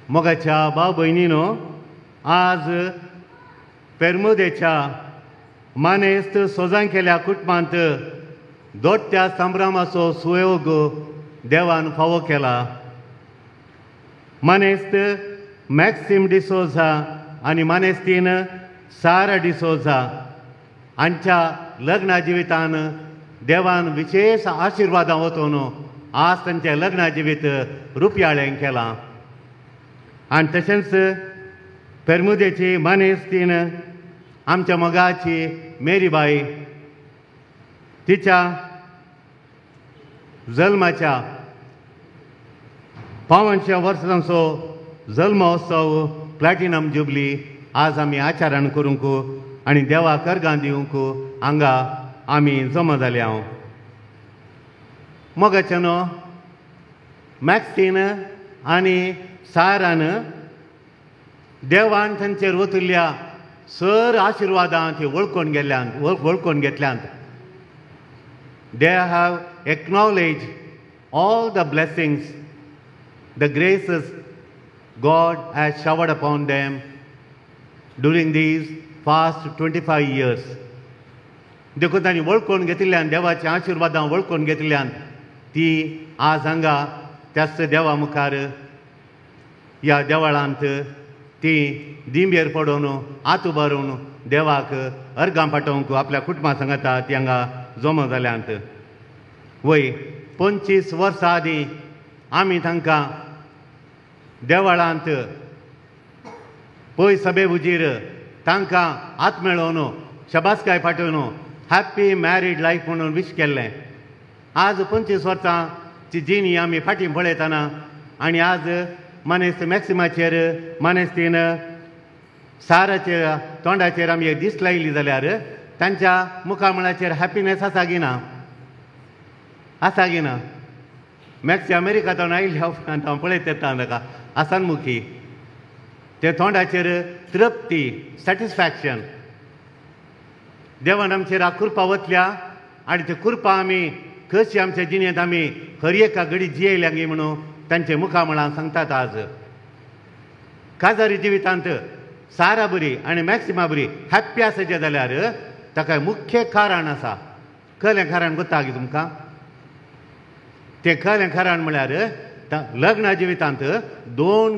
मोगाच्या भाव भयणीनो, आज पेरमुदेच्या मानेस्त सोजांकेल्या कुटुंबांत दोट्ट्या संभ्रमाचो सुयोग देवान फावो केला. मानेस्त मॅक्सिम डिसोझा आनी मानेस्तीन सारा डिसोझा हांच्या लग्ना जिवितान देवान विशेश आशिर्वादां वतून आज तांचें लग्ना जिवीत रुपयाळें केलां. आनी तशेंच पेरमुदेची मानेस्तीन आमच्या मोगाची मेरीबाई तिच्या जल्माच्या 55 वर्सांचो जल्मोत्सव प्लॅटिनम जुबली आज आमी आचरण करूंक आनी देवाक अर्गां दिवंक हांगा आमी जमा जाल्या. मोगाच्यानो, मॅक्सीन आनी सारान देवान तांचेर वतल्या सर आशिर्वादां ती वळखून गेल्ल्यान वळखून घेतल्यांत. They have acknowledge all the blessings, the graces God has showered upon them during these past 25 years. देखून तांणी वळखून घेतिल्ल्यान, देवाच्या आशिर्वादां वळखून घेतिल्ल्यान ती आज हांगा त्याच देवा मुखार ह्या देवळांत ती दिंबेर पडून हात उबारून देवाक अर्गां पाठोवंक आपल्या कुटुंबा सांगता ती हांगा जमा जाल्यांत. वय 25 वर्सां आदीं आमी तांकां देवळांत पय सभे हुजीर तांकां हात मेळोवन शबासकाय पाठोवन हॅप्पी मॅरीड लायफ म्हणून विश केल्लें. आज 25 वर्सांची जिणी आमी फाटीं पळयतना आनी आज मानेस्त मॅक्सिमाचेर मानेस्तीन साराचेर तोंडाचेर आमी एक दीस लायली जाल्यार तांच्या मुखामळाचेर हॅप्पीनेस आसा गी ना? आसा गी ना? मॅक्सी अमेरिकांतल्यान आयिल्ल्या उपरांत हांव पळयत येता ताका आसनमुखी ते तोंडाचेर तृप्ती, सॅटिस्फॅक्शन. देवान आमचेर कृपा वतल्या आनी ते कृपा आमी कशी आमच्या जिणेंत आमी हर एका घडी जियेल्या गी म्हणून तांचे मुखामळां सांगतात. आज काजारी जिवितांत सारा बरी आनी मॅक्सिमा बरी हॅप्पी आसाचें जाल्यार ताका मुख्य कारण आसा. कळ्ळें कारण गोता गी तुमकां? तें कळ्ळें कारण म्हळ्यार लग्ना जिवितांत दोन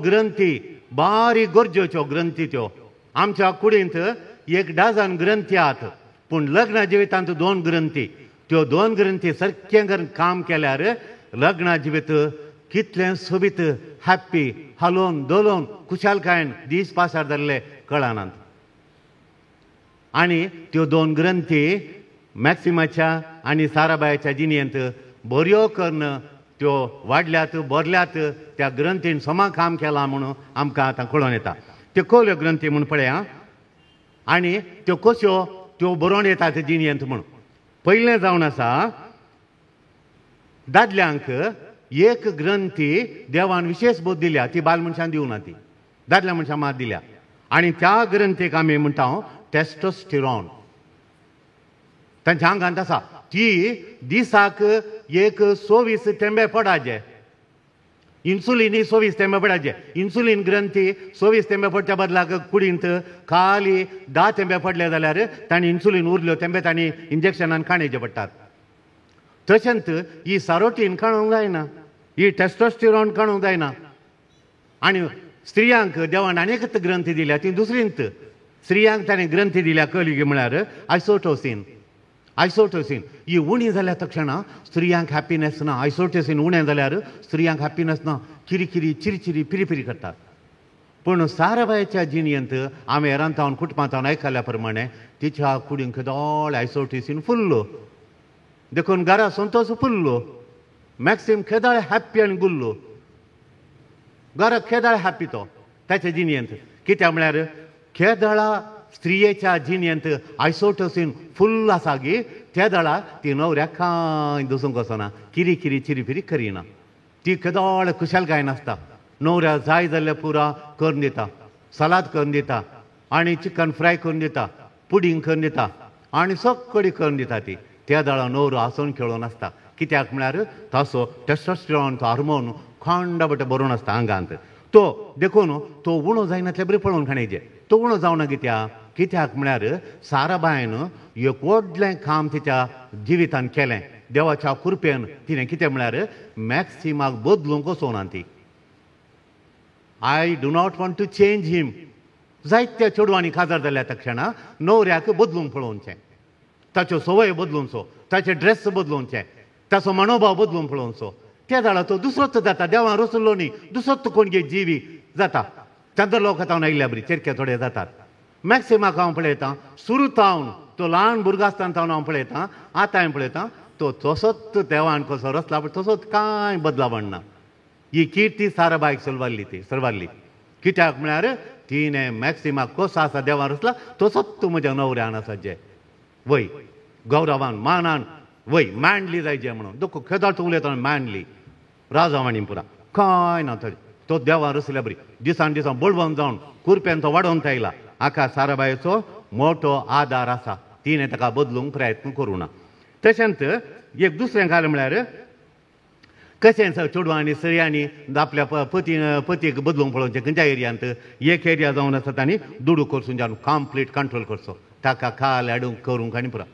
ग्रंथी बारीक गरजेच्यो ग्रंथी त्यो. आमच्या कुडींत 1 डझन ग्रंथी आहात, पूण लग्ना जिवितांत 2 ग्रंथी. त्यो 2 ग्रंथी सारकें करून काम केल्यार लग्ना जिवीत कितलें सोबीत, हॅप्पी, हालोवन धोलोवन खुशालकायेन दीस पासार जाल्ले कळनात. आनी त्यो 2 ग्रंथी मॅक्सिमाच्या आनी साराबायाच्या जिणेंत बऱ्यो करून त्यो वाडल्यात, भरल्यात, त्या ग्रंथीन समा काम केलां म्हणून आमकां आतां कळोन येता. त्यो कसल्यो ग्रंथी म्हूण पळया आनी त्यो कश्यो त्यो बरोवन येतात जिणेंत म्हणून. पयलें जावन आसा, दादल्यांक एक ग्रंथी देवान विशेष बोध दिल्या, ती बायल मनशान दिवना, ती दादल्या मनशान मात दिल्या. आनी त्या ग्रंथीक आमी म्हणटा टेस्टोस्टेरॉन. तांच्या आंगांत आसा ती दिसाक एक 24 थेंबे पडाचे. इन्सुलीन ही 24 थेंबे पडाचे. इन्सुलीन ग्रंथी 24 थेंबे पडच्या बदलाक कुडींत खाली 10 थेंबे पडले जाल्यार तांणी इन्सुलीन उरल्यो थेंबे तांणी इंजेक्शनान काणयचे पडटात. तशेंच ही सारोटीन काडूंक जायना, ही टेस्टोस्टेरॉन काडूंक जायना. आनी स्त्रियांक देवान आनी एक ग्रंथी दिल्या, ती दुसरींत. स्त्रियांक ताणें ग्रंथी दिल्या कळ्ळी म्हळ्यार आयसोटोसीन. आयसोटोसीन ही उणी जाल्या तक्षणा स्त्रियांक हॅप्पीनेस ना. आयसोटोसीन उणें जाल्यार स्त्रियांक हॅप्पीनेस ना, किरिकिरी चिरचिरी पिरीपिरी करतात. पूण साराबायच्या जिणेंत आमी हेरांतावन कुटुंबांतावन आयकल्या प्रमाणे तिच्या कुडींक दोळे आयसोटोसीन फुल्लो, देखून घरा संतोष फुल्लो. मॅक्सिम खेदाळ हॅप्पी आनी गुल्लो, घरा खेदाळ हॅप्पी तो ताच्या जिणेंत. कित्याक म्हळ्यार खेदाळा स्त्रियेच्या जिणेंत आयसोटोसीन फुल्ल आसा गी त्या दळा ती न्हवऱ्याक कांय दसूंक वचना, किरी किरी चिरीफिरी करिना. ती केदोळ खुशालकायेन आसता. न्हवऱ्या जाय जाल्यार पुरा करून दिता, सलाद करून दिता आनी चिकन फ्राय करून दिता, पुडींग करून दिता आनी सगळी करून दिता ती. त्या दळा न्हवरो हांसून खेळून आसता. कित्याक म्हळ्यार ताचो टेस्टोस्टेरॉन तो हार्मोन खोंडाबट भरून आसता आंगांत तो. देखून तो उणो जायनातले बरी पळोवन खाणेचे तो उणो जावना कित्याक कित्याक म्हळ्यार साराबायन एक व्हडलें काम तिच्या जिवितान केलें देवाच्या कृपेन. तिणें कितें म्हळ्यार मॅक्सिमाक बदलूंक वचोना ती. I do not want to change him. जायत्या चेडवांनी काजार जाल्या त्या क्षणा न्हवऱ्याक बदलूंक पळोवचें, ताच्यो संवय बदलूंचो, ताचे ड्रेस बदलूंचे, ताचो मनोभाव बदलूंक पळोवचो. त्या जाल्यार तो दुसरोच जाता, देवान रचलो न्ही, दुसरोच कोण गे जिवी जाता. चंद्रलोकांत हांव आयिल्ल्या बरी चेरके थोडे जातात. मॅक्सिमाक हांव पळयतां सुरू तावन तो ल्हान भुरगो आसतना तावन हांव पळयतां, आतां हांवें पळयतां तो तसोच देवान कसो रचला पळय तसोच कांय बदलावण ना. ही किर्ती साराबायक सलवारली, ती सलवारली कित्याक म्हळ्यार तिणें मॅक्सिमाक कसो आसा देवान रचला तसोच तूं म्हज्या न्हवऱ्यान आसा जे वय गौरवान मानान वय मांडली जायचे म्हणून. दुख खेदाळ तूं उलयता मांडली राजावाणी पुरा कांय ना थंय तो देवान रचल्या बरी दिसान दिसान बळवंत जावन कुरप्यान तो वाडोवन आयला. हाका साराबायचो मोठो आदार आसा, तिणें ताका बदलूंक प्रयत्न करूं ना. तशेंच एक दुसरें घालें म्हळ्यार कशें चेडवांनी स्त्रियांनी आपल्या पती पतीक बदलूंक पळोवचें. खंयच्या एरियांत एक एरिया जावन आसा तांणी दुडू करसून जावन कंप्लीट कंट्रोल करचो, ताका खाल हाडूंक करूंक आनी पुरो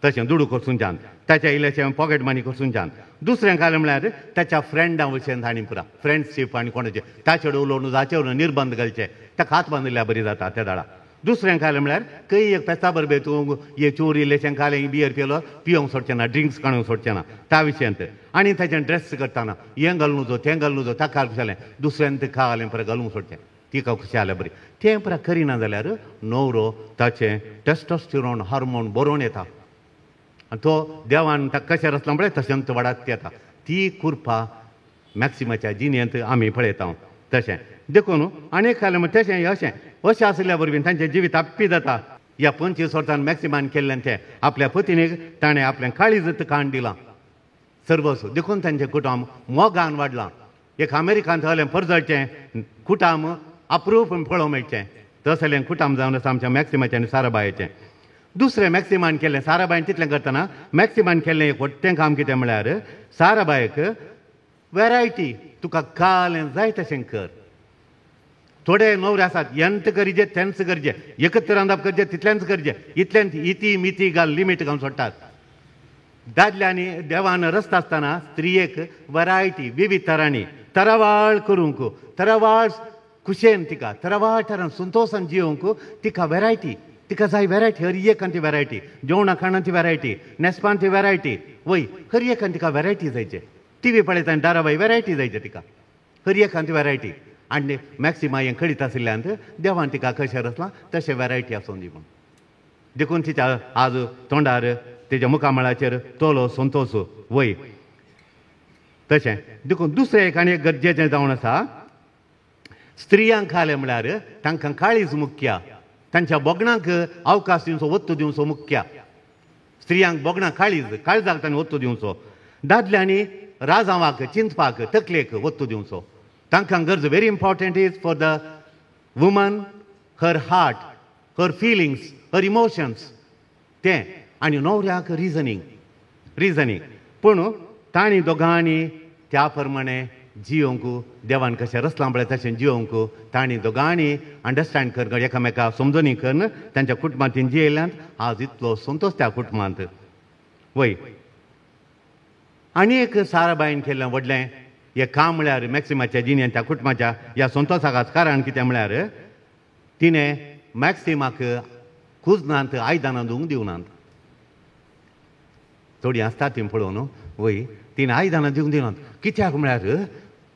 तशें दुडू करसून जावन ताच्या इल्लेशें पॉकेट मनी करसून जावन. दुसरें घालें म्हळ्यार ताच्या फ्रेंडां वशेन तांणी पुरा फ्रेंडशीप आनी कोणाचें ताचेर उलोवन जाचेर निर्बंध घालचे, ताका हात बांदिल्ल्या बरी जाता त्या दाडा. दुसरें घालें म्हळ्यार खंय एक पेसा बरोबर तूं एक चोर इल्लेशें घालें बियर पिलो पिवंक सोडचें ना, ड्रिंक्स काडूंक सोडचें ना त्या विशयांत. आनी ताचें ड्रेस करतना हें घालूं नुजो तें घालूं नुजो ताका खुशालें दुसऱ्यान तें घालें परत घालूंक सोडचें तिका खुशी आल्या बरी. तें परत करिना जाल्यार न्हवरो ताचें टेस्टोस्टेरोन हार्मोन बरोवन येता आनी तो देवान ताका कशें रचलां पळय तशेंच वाडात येता. ती कृपा मॅक्सिमाच्या जिणेंत आमी पळयता तशें. देखून आनी एक खालें तशें अशें अशें आशिल्ल्या बरोबर तांचें जिवीत हप्पी जाता. ह्या 25 वर्सान मॅक्सिमान केल्लें तें आपल्या पतीनीक ताणें आपलें काळीज काण दिलां सर्वस्व. देखून तांचें कुटुंब मोगान वाडलां. एक अमेरिकांत हलें परजळचें कुटुंब अप्रूप पळोवंक मेळचें तसलें कुटुंब जावन आसा आमच्या मॅक्सिमाचें आनी साराबायचें. दुसरें मॅक्सिमान केल्लें साराबायन तितलें करतना मॅक्सिमान केल्लें एक व्हडलें काम कितें म्हळ्यार साराबायक वेरायटी तुका कालें जाय तशें कर. थोडे न्हवरे आसात यंत करिजे तेंच करचें, एकत्र रांदप करचें तितलेंच करचें, इतलेंच इती मिती घाल लिमीट घालून सोडटात. दादल्यांनी देवान रस्ता आसतना स्त्रियेक वरायटी विविध तरांनी तरावाळ करूंक तरावाळ खुशेन तिका तरावाळ तरान संतोशान जियोवंक तिका वेरायटी तिका जाय वेरायटी. हर एकान ती वेरायटी, जेवणा खाणांची वेरायटी, न्हेसपान ती वेरायटी वय हर एकान तिका वेरायटी जायचे. टिवी पळयता आनी दाराबाई वेरायटी जायचे तिका हर एकान ती वेरायटी. आनी मॅक्सिमा हें कळीत आशिल्ल्यान देवान तिका कशें रचलां तशें वेरायटी आसूं दी म्हूण. देखून तिच्या आज तोंडार तेच्या मुखामळाचेर तोलो संतोश वय तशें. देखून दुसरें एक आनी एक गरजेचें जावन आसा स्त्रियांक खालें म्हळ्यार तांकां काळीज मुख्य, तांच्या बोगणांक अवकाश दिवचो वत्तो दिवचो मुख्य. स्त्रियांक बोगणां काळीज काळजाक तांणी वत्तो दिवचो. दादल्यांनी राजांवाक चिंतपाक तकलेक वत्तो दिवचो. तांकां गरज very important is for the woman her heart, her feelings, her emotions तें. आनी न्हवऱ्याक रिजनींग रिजनींग. पूण तांणी दोगांनी त्या प्रमाणे जियोवंक देवान कशें रचलां पळय तशें जियोवंक तांणी दोगांनी अंडरस्टँड करून एकामेका समजणी करून तांच्या कुटुंबांत जियेल्यान आज इतलो संतोश त्या कुटुंबांत वय. आनी एक साराबायन केल्लें व्हडलें हें काम म्हळ्यार मॅक्सिमाच्या जिणेंत त्या कुटुंबाच्या ह्या संतोशाक कारण कितें म्हळ्यार तिणें मॅक्सिमाक कुजनांत आयदनां धुवंक दिवनात. थोडीं आसता ती पळोवन वय तिणें आयदनां दिवंक दिनात कित्याक म्हळ्यार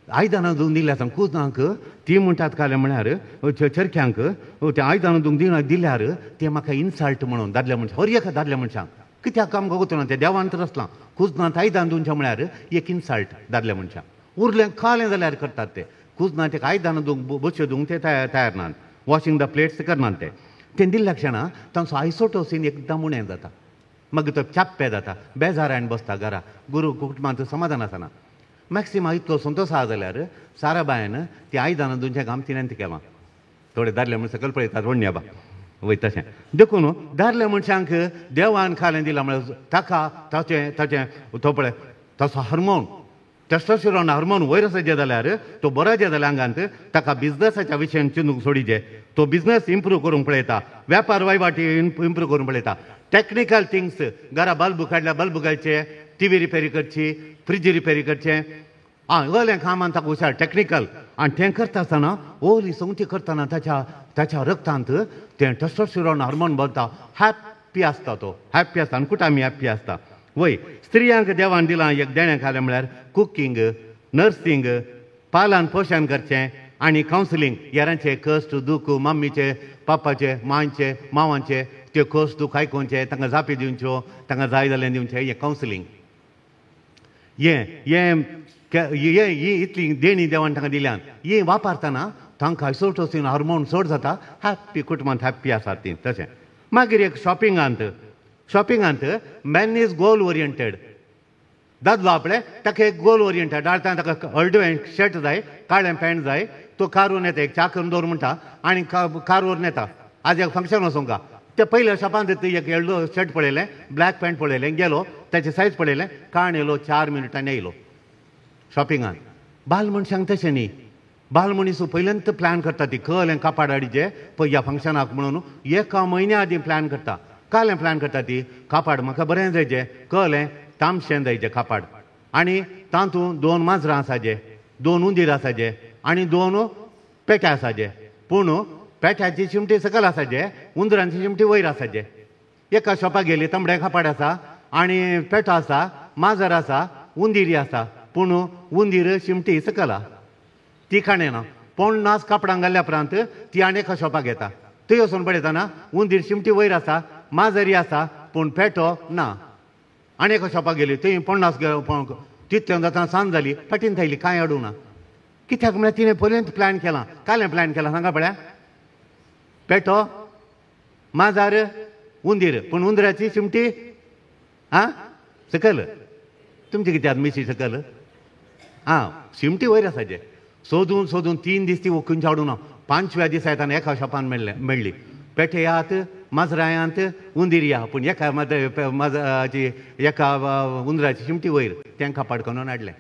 आयदनां धुवून दिल्यार कुजनांक ती म्हणटात कालें म्हळ्यार चरख्यांक तें आयदनां धुवंक दिना दिल्यार तें म्हाका इन्सल्ट म्हणून दादल्या मनशां हर एका दादल्या मनशांक कित्याक आमकां वचना तें देवान रचलां कुजनांत आयदनां धुवचें म्हळ्यार एक इन्सल्ट दादल्या मनशांक. उरलें खालें जाल्यार करतात ते कुजनां तेका आयदनां धुवंक बश्यो धुवंक ते तयार नात, वॉशिंग the plates करनात ते. तें दिल्ल्या क्षणा तांचो आयसोटोसीन एकदम उणें जाता, मागीर तो चाप्पे जाता, बेजारान बसता घरा, गुरू कुटुंबांत समाधान आसना. मॅक्सिमा इतलो संतोश आसा जाल्यार साराबायन ती आयदनां धुवचें काम तिणें केलां. थोडे दादले म्हण सकयल पळयतात व्हडण्या बा वय तशें. देखून दादल्या मनशांक देवान खालें दिलां म्हळ्यार ताका ताचें ताचें तो पळय ताचो हार्मोन टेस्टोस्टेरॉन हार्मोन वयर आसा जाल्यार तो बरो जे जाल्यार आंगांत ताका बिजनसाच्या विशयान चिंतूंक सोडीजे. तो बिजनस इम्प्रूव करूंक पळयता, वेपार वहिवाटी इम्प्रूव करूंक पळयता. टॅक्निकल थिंग्स, घरा बल्ब काडल्या बल्ब घालचे, टिवी रिपेरी करची, फ्रिज रिपेरी करचें, आं ओलें कामान ताका हुशार टॅक्निकल. आनी तें करता आसतना ओली संगती करतना ताच्या ताच्या रक्तांत तें टेस्टोस्टेरॉन हार्मोन भरता. हॅप्पी आसता तो, हॅप्पी आसता आनी कुठे आमी हॅप्पी आसता. वय स्त्रियांक देवान दिलां एक देणें खालें म्हळ्यार कुकींग, नर्सिंग, पालन पोशण करचें आनी कावन्सिलींग. हेरांचे कश्ट दूख, मम्मीचे पापाचे मांयचे मावांचे त्यो कश्ट दूख आयकोवचे, तांकां जापी दिवच्यो, तांकां जाय जाल्यार दिवचें, हें कावन्सिलींग. हें हें हें ही इतली देणी देवान तांकां दिल्यान ही वापरतना तांकां आयसोटोसीन हार्मोन चड जाता. हॅप्पी कुटुंबांत हॅप्पी आसात ती. तशें मागीर एक शॉपिंगांत, शॉपिंगांत मॅन is goal oriented. दादलो आपले ताका एक गोल ओरिएंटेड डाळटा, ताका हळडुवें शर्ट जाय, काळें पॅन्ट जाय, तो कार व्हरून येता, एक च्या करून दवर म्हणटा आनी कार व्हरून येता. आज एक फंक्शन वचोंक ते पयल्या शॉपांत एक येल्लो शर्ट पळयलें, ब्लॅक पॅन्ट पळयलें, गेलो ताची सायज पळयलें, काण येयलो 4 मिनटांनी येयलो शॉपिंगान. बाल मनशांक तशें न्ही, बाल मनीस पयल्यांत प्लॅन करता ती कळ्ळें कापाड हाडीचें पळय ह्या फंक्शनाक म्हणून एका म्हयन्या आदीं प्लॅन करता. कालें प्लॅन करता ती कापाड म्हाका बरें जायचें, कळ्ळें तामशें जायचें कापाड, आनी तातूंत 2 माजरां आसाचे, 2 उंदीर आसाचे आनी 2 पेटे आसाचे. पूण पेट्याची शिमटी सकयल आसाचे, उंदरांची शिमटी वयर आसाचे. एका शॉपाक गेली, तांबडें कापाड आसा आनी पेटो आसा, माजर आसा, उंदीर आसा, पूण उंदीर शिमटी सकयल ती काणें ना. 50 कापडां घाल्ल्या उपरांत ती आनी एका शॉपाक येता, थंय वचून पळयतना उंदीर शिमटी वयर आसा, माजरी आसा, पूण पेटो ना. आनी एका शॉपाक गेली, थंय 50 तितल्यान जाता सांज जाली, फाटीन थायली, कांय हाडूंक ना. कित्याक म्हळ्यार तिणें पयलींच प्लॅन केलां. कालें प्लॅन केलां सांगा पळया, पेटो, माजर, उंदीर, पूण उंदराची शिमटी आं सकयल. तुमची कित्याक मिशी सकयल आं शिमटी वयर आसाचे. सोदून सोदून 3 दीस ती खंयच्या हाडूं ना. 5व्या दिसा येताना एका शॉपान मेळ्ळी, पेटे यात, माजरां यात, उंदीर या, पूण एका माजराची एका उंदराची शिमटी वयर, तेंकां पाडकनून हाडलें.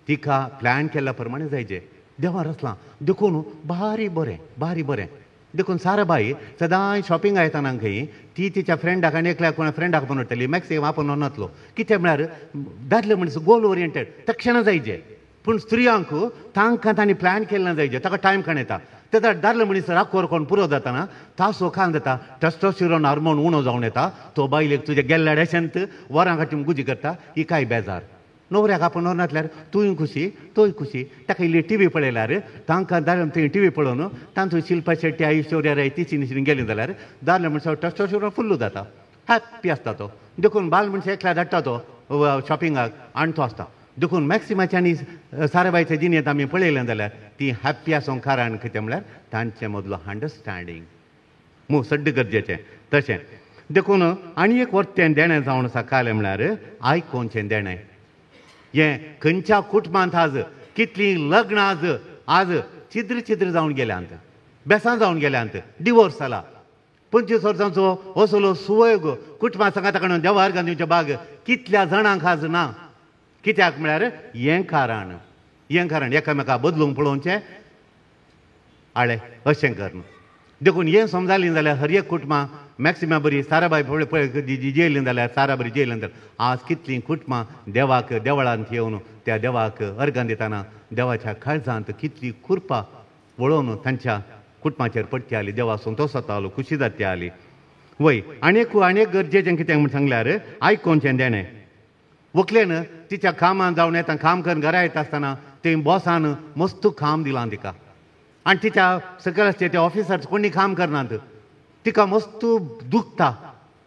तिका प्लॅन केल्ल्या प्रमाणे जायचें. देवान रचलां देखून भारी बरें, भारी बरें. देखून साराबाई सदांय शॉपिंगाक येताना खंय ती तिच्या फ्रेंडाक आनी एकल्या कोणा फ्रेंडाक आपोवन हाडटली, मॅक्सिमम आपोवन नातलो. कितें म्हळ्यार दादले मनीस गोल ओरिएंटेड तक्षणा जायचे, पूण स्त्रियांक तांकां तांणी प्लॅन केल्लें जायचें, ताका टायम काण येता. तेन्ना दादले मनीस राखोर कोण पुरो जाताना तासो खान जाता, टेस्टोस्टेरॉन हार्मोन उणो जावन येता, तो बायलेक तुज्या गेल्ल्या डेशेंत वरां काडून गुजी करता, ही काय बेजार. न्हवऱ्याक आपूण नासल्यार तूंय खुशी तोय खुशी. ताका इल्ली टिवी पळयल्यार तांकां दादले थंय टिवी पळोवन तांतूं शिल्पा शेट्टी ऐश्वर्या राय तिची निशीन गेली जाल्यार दादले मनशाक टेस्टोस्टेरॉन फुल्ल जाता, हॅप्पी आसता तो. देखून बाल मनशाक एकल्या धाडटा तो शॉपिंगाक आनी तो आसता. देखून मॅक्सिमाचे आनी साराबायच्या जिणेंत आमी पळयलें जाल्यार ती हॅप्पी आसूंक कारण कितें म्हळ्यार तांचे मदलो अंडरस्टँडींग मू सड्ड गरजेचें. तशें देखून आनी एक वर्तें देणें जावन आसा कालें म्हळ्यार आयकोवचें देणें. हें खंयच्या कुटुंबांत आज कितलीं लग्नां आज आज छिद्र छिद्र जावन गेल्यांत, बेसां जावन गेल्यांत, डिवोर्स जाला. 25 वर्सांचो असलो सुवयोग कुटुंबा सांगाता कडून देवार गांधीचे बाग कितल्या जाणांक आज ना. कित्याक म्हळ्यार हें कारण, हें कारण एकामेका बदलूंक पळोवचें आळे अशें करून. देखून हें समजालें जाल्यार हर एक कुटुंबां मॅक्सिमम बरी साराबाय पळय पळय जेयलीं जाल्यार सारा बरी जेयलीं जाल्यार आज कितलीं कुटुंबां देवाक देवळांत येवन त्या देवाक अर्गां दितना देवाच्या काळजांत कितली कृपा वळोवन तांच्या कुटुंबाचेर पडटी आली, देवा संतोश जातालो, खुशी जाती आली. वय आनी एक आनी एक गरजेचें कितें म्हूण सांगल्यार आयकोवचें देणें. व्हंकलेन तिच्या कामान जावन येता, काम करून घरा येता आसतना थंय बॉसान मस्त काम दिलां तिका, आनी तिच्या सकयल आसचे ते ऑफिसर्स कोणी काम करनात, तिका मस्त दुखता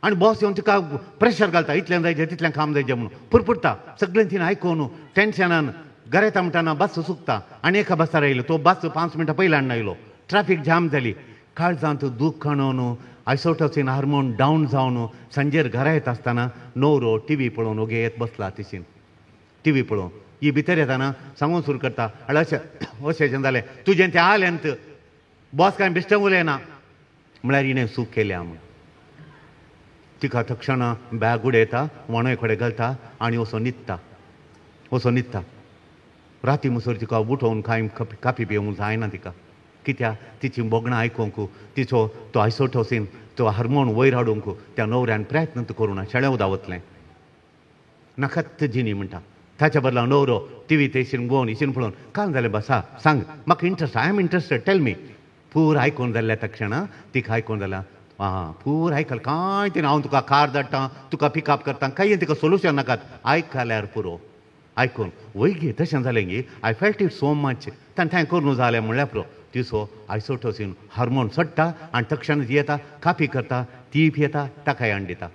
आनी बॉस येवन तिका प्रेशर घालता, इतलें जायचें तितलें काम जायचें म्हणून पुरपुरता. सगळें तिणें आयकून टेन्शनान घरा येता म्हणटाना बस चुकता आनी एका बसार आयलो, तो बस 5 मिनटां पयलीं हाडून आयलो, ट्राफीक जाम जाली, काळजांत दूख आणून आयसोटोसीन हार्मोन डावन जावन सांजेर घरा येता आसतना न्हवरो टिवी पळोवन ओगे येत बसला तिशीन टिवी पळोवन. ही भितर येताना सांगून सुरू करता, अशें अशें अशें जालें तुजें तें आलें, बॉस कांय बेश्टें उलयना म्हळ्यार हिणें चूक केल्या म्हूण. तिका तक्षणा बॅग उडयता, वणय कडेन घालता आनी वचून न्हिदता. वचोन न्हिदता. राती मुसर तिका उठोवन कांय कापी पिवंक जायना तिका. कित्याक तिची भोगणां आयकूंक, तिचो तो आयसोटोसीन तो हार्मोन वयर हाडूंक त्या न्हवऱ्यान प्रयत्न करूं ना, शेळें धांवतलें नाकात जिनी म्हणटा. ताच्या बदला न्हवरो टिवी तेशीन गोवन इशीन पळोवन काल जालें बसा सांग म्हाका interest, I am interested, tell me. पूर आयकून जाल्ल्या तक्षणा तिका आयकून जाल्या आं पूर आयकल कांय तिणें हांव तुका कार धाडटा, तुका पिकअप करता, कांय तिका सोल्युशन नाकात, आयकल्यार पुरो. आयकून वय गे तशें जालें गे, I felt it so much, ताणें थंय करून जालें म्हणल्यार पुरो. तिचो आयसोटोसीन हार्मोन चडटा आनी तक्षण ती येता, कापी करता, ती पियेता, ताकाय हाडून दिता.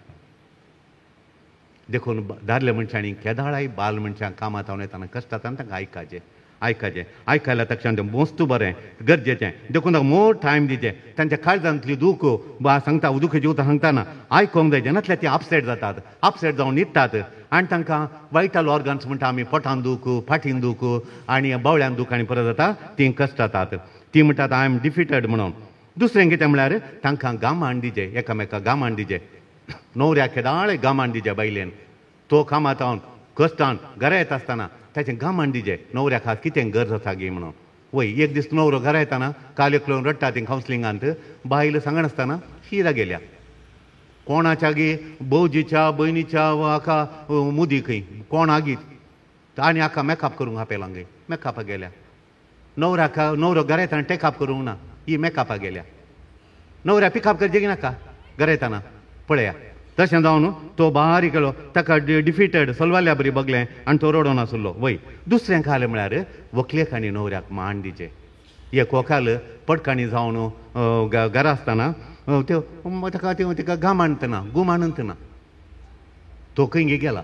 देखून दादले मनशांनी केदाळाय बाल मनशांक कामांत हांव येतना कश्टांत तांकां आयकाचें आयकाचें आयकल्या तक्षण तें मोस्त बरें गरजेचें. देखून तांकां मोर टायम दिचें, तांच्या काळजांतली दूख बा सांगता, दुखीची उतरां सांगतना आयकूंक जाय, नातल्यार ती अपसेट जातात, अपसेट जावन न्हिदतात आनी तांकां वायटल ऑर्गन्स म्हणटा आमी, पोटान दूख, फाटीन दूख आनी बावळ्यान दूख आनी परत जाता, तीं कश्टातात. ती म्हणटात I am defeated म्हणून. दुसरें कितें म्हणल्यार तांकां गामान दिचें, एकामेका गामान दिचें. न्हवऱ्याक केदाळे गामान दिचें बायलेन, तो कामांत कश्टान घरा येता आसतना ताचें गामान दिचें, न्हवऱ्याक आज कितें गरज आसा गी म्हणून. वय एक दीस न्हवरो घरा येतना काल एकलो रडटा ती कावन्सिलिंगांत, बायल सांगनासतना शिरा गेल्या कोणाच्या गी भोवजीच्या भयणीच्या हाका मुदी खंय कोण आगीत आनी हाका मेकअप करूंक आपयला गे, मेकअपाक गेल्या. न्हवऱ्याक न्हवरो घरा येतना टेकअप करूंक ना, ही मेकअपाक गेल्या. न्हवऱ्या पिकअप करचें की नाका घरा येतना पळया. तशें जावन तो बारीक केलो, ताका डिफिटेड सलवाल्या बरी बगलें आनी तो रडोन आसलो. वय दुसरें खालें म्हळ्यार व्हंकलेक आनी न्हवऱ्याक मान दिचें. एक व्हंकल पटकाणी जावन घरा आसतना त्यो ताका तिका गामानतना गुमानतना तो खंय गेला.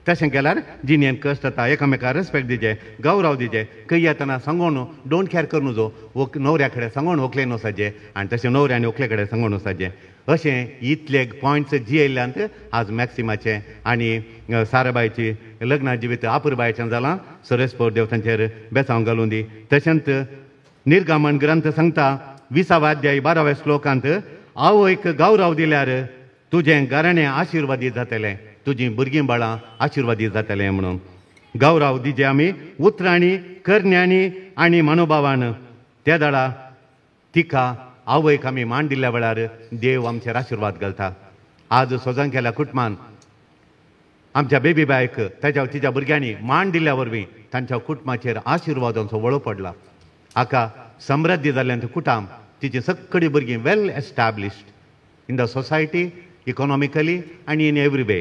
तशें केल्यार जिणेंत कश्ट जाता. एकामेका रेस्पेक्ट दिचें, गौरव दिचें. खंय येतना सांगोन don't care करून नजो, न्हवऱ्या कडेन सांगोन व्हंकलेन वचपाचें आनी तशें न्हवऱ्या आनी व्हंकले कडेन सांगोन वचपाचें. अशें इतले पॉयंट्स जियेल्ल्यान आज मॅक्सिमाचें आनी साराबायची लग्ना जिवीत आपुरबायचें जालां. सरेस्पोर देव तांचेर बेसांव घालूं दी. तशेंच निर्गमन ग्रंथ सांगता 20व्या अध्याय 12व्या श्लोकांत, आवयक गौरव दिल्यार तुजें घराणें आशिर्वादीत जातलें, तुजीं भुरगीं बाळां आशिर्वादीत जातलें म्हणून. गौरव दिजे आमी उतरांनी, करण्यांनी आनी मनोभावान. त्या दाडा तिका आवयक आमी मान दिल्ल्या वेळार देव आमचेर आशिर्वाद घालता. आज सोजां केल्या कुटुंबान आमच्या बेबी बायक ताच्या तिच्या भुरग्यांनी मान दिल्ल्या वरवीं तांच्या कुटुंबाचेर आशिर्वादांचो वळो पडला. हाका समृद्धी जाल्ल्यान कुटुंब तिची सगळीं भुरगीं well established in the society, economically आनी इन एवरी वे.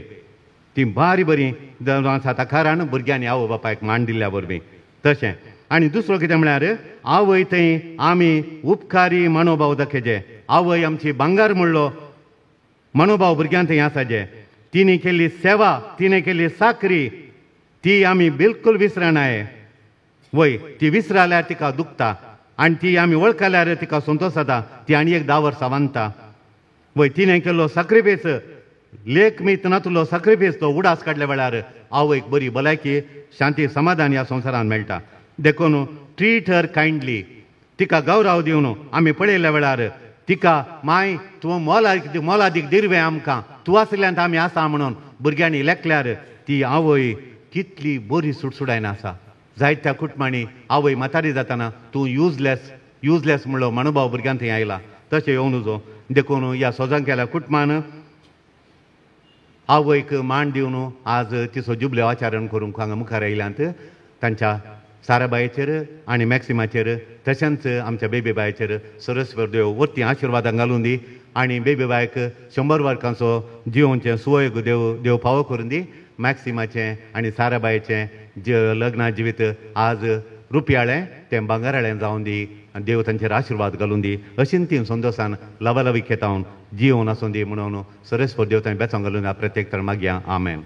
ती बारी बरी आसा कारण भुरग्यांनी आवय बापायक मान दिल्ल्या वरवीं. तशें आनी दुसरो कितें म्हळ्यार आवय थंय आमी उपकारी मनोभाव दाखयचे. आवय आमची भांगर म्हणलो मनोभाव भुरग्यां थंय आसाचे. तिणें केल्ली सेवा, तिणें केल्ली साकरी ती आमी बिलकूल विसरनाय. वय ती विसराल्यार तिका दुखता आनी ती आमी वळखल्यार तिका संतोश जाता. ती आनी एक 10 वर्सां वांदता. वय तिणें केल्लो साक्रिफीस, लेख मीत नातलो साक्रिफीस तो उडास काडल्या वेळार आवयक बरी भलायकी, शांती, समाधान ह्या संवसारान मेळटा. देखून ट्रीट हर कायंडली, तिका गौरव दिवन आमी पळयल्या वेळार तिका माय तूं मोलादीक दिरवें आमकां, तूं आसल्यान आमी आसा म्हणून भुरग्यांनी लेखल्यार ती आवय कितली बरी सुडसुडायन आसा. जायत्या कुटुंबांनी आवय म्हातारी जातना तूं युजलेस युजलेस म्हणलो मनोभाव भुरग्यां थंय आयला. तशें येवं नजो. देखून ह्या सोजां केल्या कुटुंबान आवयक मान दिवन आज तिचो जुबले आचरण करूंक हांगा मुखार आयल्यांत. तांच्या साराबायचेर आनी मॅक्सिमाचेर तशेंच आमच्या बेबीबायचेर सरस्वर देव वरती आशिर्वादां घालून दी आनी बेबीबायक 100 वर्सांचो जिवनचें सुवयोग देव देव फावो करून दी. मॅक्सिमाचें आनी साराबायचें जे लग्ना जिवीत आज रुपयाळें तें भांगराळें जावन दी आनी देव तांचेर आशिर्वाद घालून दी. अशीन ती संतोशान लवालवी खेतावन जिवन आसूं दी म्हणून सरस्वर देव तांणी बेचांव घालून प्रत्येक तर मागया. आमेन.